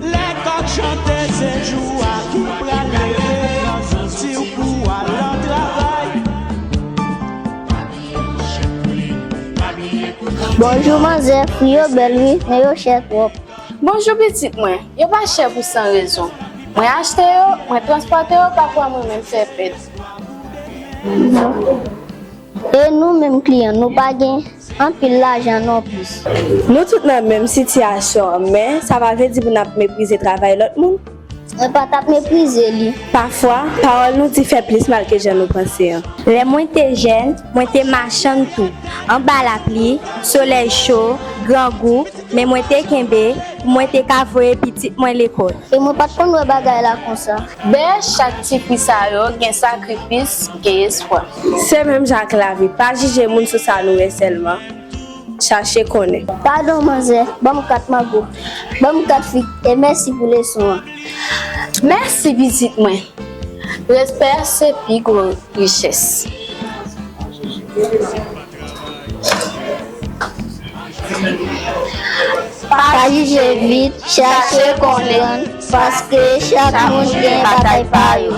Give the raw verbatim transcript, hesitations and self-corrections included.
Lè kòk chante, se jou a ki pral leve nan zouti w pou al nan travay. Bonjou manzè, fwi yo bèl wi, men yo chè twòp. Bonjou pitit mwen, yo pa chè pou san rezon. Mwen achte yo, mwen transpòte yo, pafwa mwen menm fè pèd. E nou menm kliyan, nou pa gen anpil lajan nonplis. Nou tout nan menm sitiyasyon an, men sa pa vle di pou n ap meprize travay lòt moun. Mwen pa t ap meprize li. Pafwa, pawòl nou di fè plis mal ke jan nou panse an. Lè mwen te jèn, mwen te machann tou. Anba lapli, solèy cho, grangou, men mwen te kenbe pou mwen te ka voye pitit mwen lekòl. E mwen pa t konn wè bagay la konsa. Dèyè chak ti pri sa yo, gen sakrifis, gen espwa. Se menm jan ak lavi, pa jije moun sou sa nou wè sèlman. Chache konnen. Padon manzè, ban m kat mango, ban m kat fig, e mèsi pou leson an. Mèsi pitit mwen. Respè se pi gwo richès. Pa jije vit, chache konprann, paske chak moun gen batay pa yo.